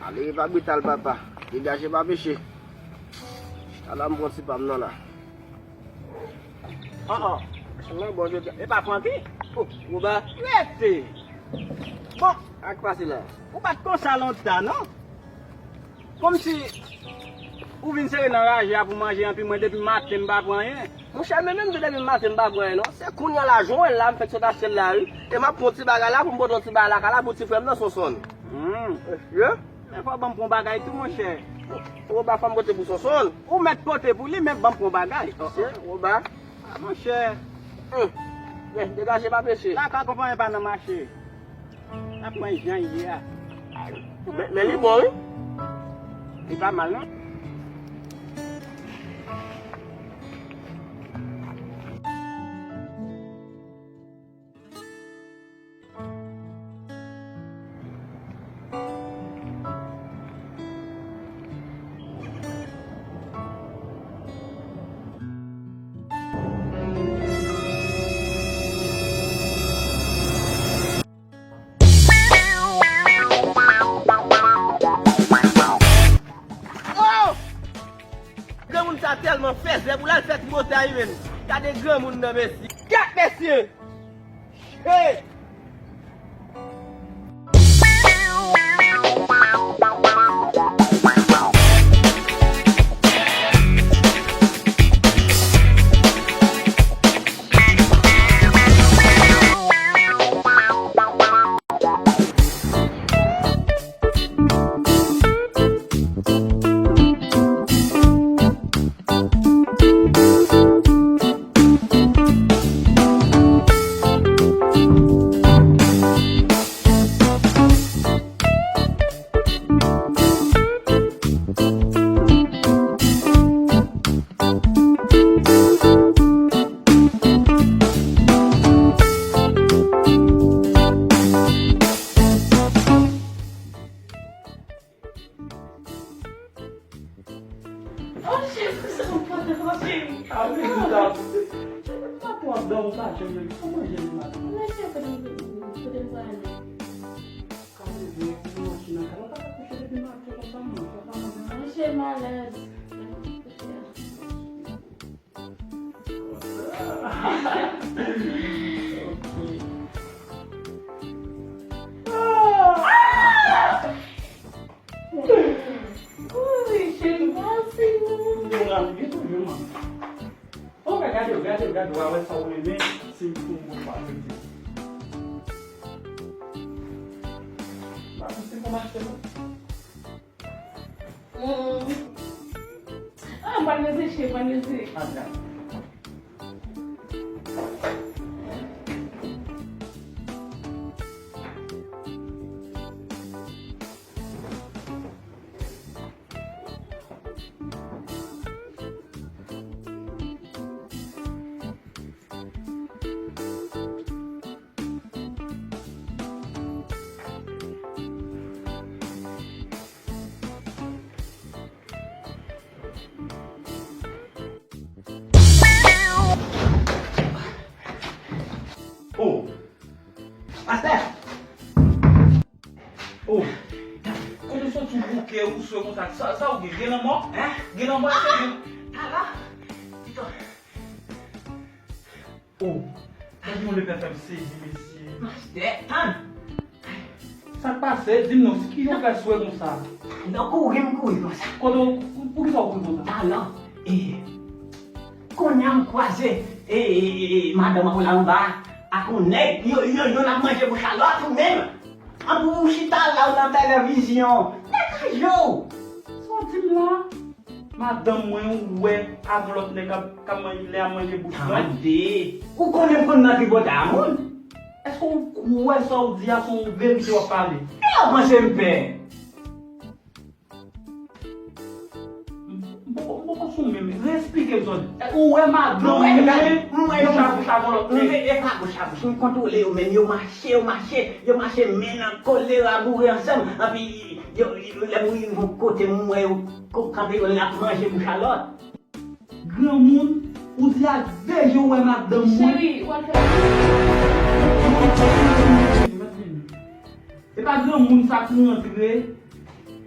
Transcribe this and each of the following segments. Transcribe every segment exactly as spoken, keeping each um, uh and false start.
Ale, pa brital, papa. Degaje, pa peche. Ala m pran ti pa m nan la. Oh, oh. Non, bon, je... E pa Francky? Oh, Woba. Rete. Bon, sa k pase la? Ou pa t konsa lontan, non? Kòmsi ou vin sere nan raje a pou manje, anpi mwen depi maten m pa pran anyen. Monchè, men menm tou depi maten m pa pran anyen, non. Se kounye a la, jan w wè l la, m fèk sot achte l la, wi. E m ap pran yon ti bagay la pou m pote yon ti bagay lakay la pou ti frè m nan, Sonsonn. Hmm. Ye? Men fò ban m pran bagay tou, monchè. Woba, fò m pote pou Sonsonn. Ou mèt pote pou li, men ban m pran bagay. Oh, oh. Woba. Ah, monchè. Hmm. Men, degaje, pa peche. Lakay konpayi pa nan mache. N ap pran jan l ye a. Men, men li bon, wi. Li pa mal, non. Oh! Granmoun sa tèlman fèzè pou l al fè tripotay, menm. Gade granmoun nan, mesye. Gad, mesye! Hey! Oh, cheri, sa m kontan, cheri. Ah, men, li ta, cheri, m pa twò dòmi, sa, cheri, ou manje li maten. Men, cheri, kote m, kote m prale? Ka leve, pou machin nan, ka, ou pa ka kouche depi maten, konsa, non, konsa, non. Men, cheri, malad. Wi, cheri, mèsi. Ou rayi toujou, man. Bon, men gade, gade, gade, w a wè sa w renmen, se pou mwen pa rete. Pa pou se pou m achte, non. Hmm. Ah, pa rete, cheri, pa rete. Ah, dakò. Oh! Pastè! Oh! Kote w soti w bouke, ou swe konsa? Sa, sa ou gen? Gen lanmò? Hein? Gen lanmò, èske gen? Ala! Oh, gade yon lepè fè m sezi, mesye. Pastè, tann. Sa k pase? Di m non, ki jan w fè swe konsa? Non, kouri m kouri konsa. Kote w, pou, poukisa w kouri konsa? Talan. E, kounye a m kwaze, e, e, e, e, madanm an la anba, ak yon nèg, yo, yo, yo n ap manje bouch a lòt ou menm. Anpi w chita la, w nan televizyon. Degaje w! Sa w di m la? Madanm mwen, ou wè, avèk lòt nèg ap, k ap manje, lè a manje bouch mwen. Tande! Ou konnen m konn nan tripotay a moun. Èske w kwè sa w di a se yon verite w ap pale? E w panse m pè? M, m poko, m poko sou menm. Reesplike m sa w di. Ou wè madanm mwen, yo ka bouch avèk lòt nèg. E pa bouch a bouch, m kontwole yo menm, yo mache, yo mache, yo mache, men nan kole, raboure ansanm, anpi Yo, yo, lè m rive yon kote, m wè yo ko-, kanpe, yo l ap manje bouch a lòt. Granmoun, ou di ak de je w wè madanm mwen. Cheri, w al fè. E pa granmoun sa k rantre,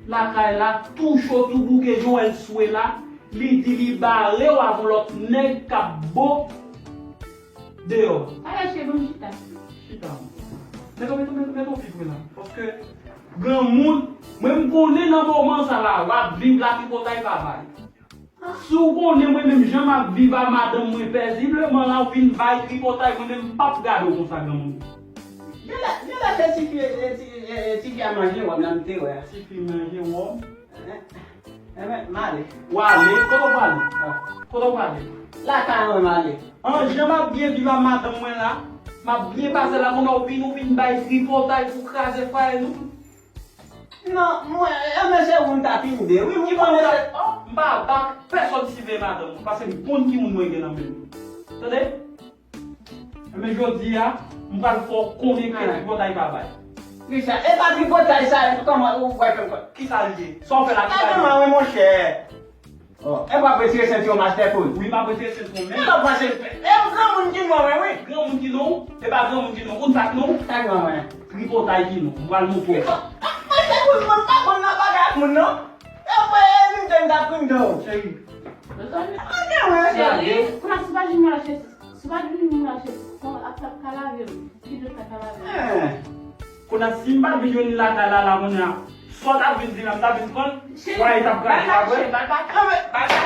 Lakay la, tou cho, tou bouke, jan w wè l swe la, li di li bare w avè yon lòt nèg k ap bo deyò. Ala cheve m chita. Chita. Mete, mete, mete, mete yon pi pre la. Paske granmoun, mwen m konnen nan moman sa la, w ap viv la tripotay pa bay. Si w konnen mwen menm jan m ap viv a madanm mwen pezibleman la, w vin bay tripotay, mwen menm m p ap gade w konsa granmoun. Genlè, genlè se tifi, e, ti, e, e, tifi a manje wòm nan m te wè a. Tifi manje wòm? Enben, m ale. W ale? Kote w prale? Kote w prale? Lakay mwen m ale. An, jan m ap byen viv a madanm mwen la, m ap byen pase la, kounye a w vin, ou vin bay tripotay pou kraze fwaye nou. Non, mwen, enben se ou m t ap ede. Wi, m konnen se. M pa ba pèsonn siveye madanm mwen, paske m konn ki moun mwen gen nan men m. Tande? Enben jodi a, m pral fè w konnen ke tripotay pa bay. Kisa? E pa tripotay sa, kòman ou wè ke m konn? Kisa l ye? Sa w fè la, kisa l ye? Gade mwen, wi, monchè. Oh, e w ap retire sentiwon m, Master Cool? Wi, m ap retire sentiwon, men. Kilè w panse m fè? E yon granmoun ki non mwen, wi. Granmoun ki non w? E pa granmoun ki non w. Ou konn sa k non w? Sa k non mwen? Tripotay ki non w. M pral montre w. Master Cool, mwen pa konn nan bagay ak moun, non. E w kwè e vin te m t ap vin de w. Cheri. Mezanmi. Cheri, kounya si w pa jwenn mwen la, cheri. Si w pa t vin mwen achte, kon ap t ap ka lave m. Ki dlo t ap ka lave m? Eh. Kounye a, si m pa t vin jwenn li lakay la, la, kounye a, sa w t ap vin di la, m t ap vin pran l, cheri, waye t ap kraze, pa vre? Bal pa kache, bal pa kache.